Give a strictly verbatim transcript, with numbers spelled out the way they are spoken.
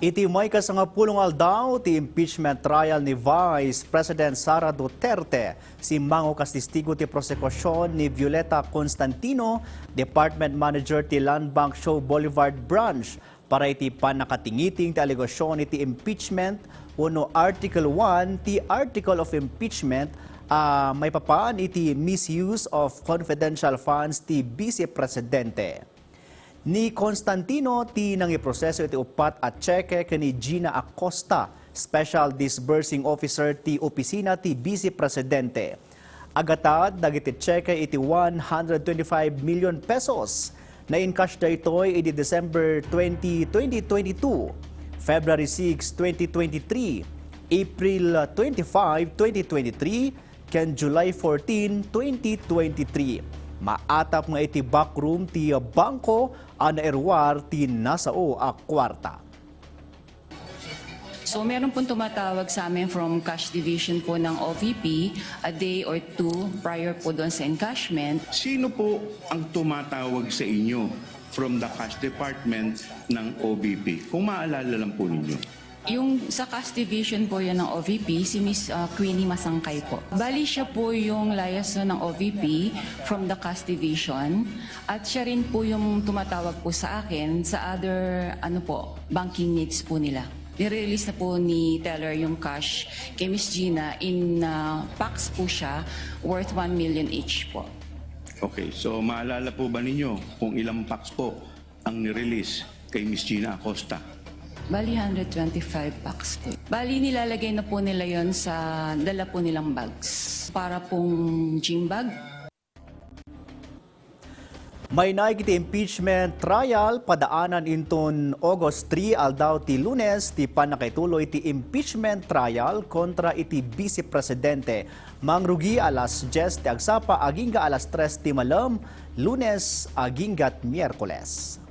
Iti maikasangapulong aldaw ti impeachment trial ni Vice President Sara Duterte, simmango kas testigo ti prosekusion ni Violeta Constantino, Department Manager ti Land Bank Shaw Boulevard Branch, para iti pannakatingiting ti alegasion iti impeachment wenno Article one ti Article of Impeachment a maipapan iti misuse of confidential funds ti Vice Presidente. Ni Constantino ti nangiproseso iti uppat a tseke ken ni Gina Acosta, Special Disbursing Officer ti opisina ti Vice Presidente. Agatad dagiti tseke iti one hundred twenty-five million pesos. Na-encash daytoy idi December twenty, twenty twenty-two, February six, twenty twenty-three, April twenty-five, twenty twenty-three, ken July fourteen, twenty twenty-three. Maatap nga iti backroom ti bangko a nairuar ti nasao a kuarta. So meron pong tumatawag sa amin from cash division po ng O V P a day or two prior po doon sa encashment. Sino po ang tumatawag sa inyo from the cash department ng O V P? Kung maalala lang po ninyo. Yung sa cash division po yan ng O V P, si Miss uh, Queenie Masangkay po. Bali siya po yung liaison ng O V P from the cash division at siya rin po yung tumatawag po sa akin sa other ano po, banking needs po nila. Nire-release na po ni teller yung cash kay Miss Gina in uh, packs po siya worth one million each po. Okay, so maalala po ba ninyo kung ilang packs po ang nirelease kay Miss Gina Acosta? Bali, one hundred twenty-five packs po. Bali, nilalagay na po nila yon sa dala po nilang bags. Para pong gym bag. Mainaig iti impeachment trial, padaanan inton August three, aldaw ti Lunes, ti pannakaituloy ti impeachment trial kontra iti Vice Presidente. Mangrugi alas dies ti agsapa agingga alas tres ti malem, Lunes aginggat Miyerkules.